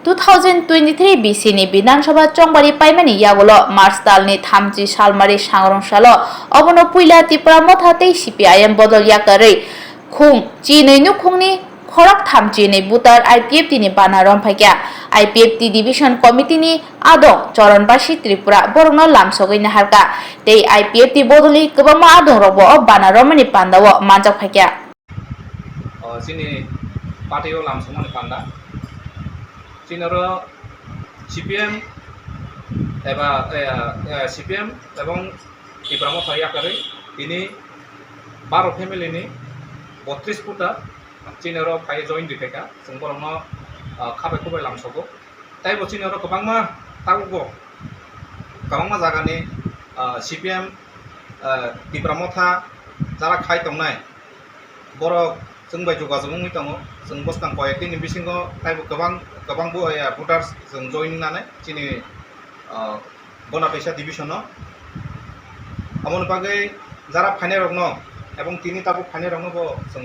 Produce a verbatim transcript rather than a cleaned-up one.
Two thousand twenty-three B C ni Bidhan Sabha chongbari paimani yagulo March talni thamchi salmari sangrong salo obono puila Tipra Motha tei C P I M bodol yakarwi khung chinwi nukhungni khorok thamchi ni butar I P F T ni bana romphaikha. I P F T Division Committee ni adong Choron Basi Tripura borokno lamsogwi naharkha tei I P F T bodolni kwbangma adongrokbo o bana romani pandao manjak phaikha. O chini party o lamsokmani panda. Chini oro C P M eba, eh, eh, C P M ebong Tipra Motha yakarwi tini baro family ni botris puta chini oro phai join riphaikha. Chwng borokno, ah, khabai kubai lamsogo. Taibo chini oro kwbangma tabukbo kwbangma jagani, ah, C P M, ah, Tipra Motha jara khai tongnai borok chwng bai jogajog wngwi tongo. Chwng bwskang koyek dini bisingo taibo kwbang, kwbang bo, eh, voters chwng join wngnanai chini, ah, Bonatisa division o. Aboni bagwi jara phainairokno ebong tini tabuk phainairokno bo chwng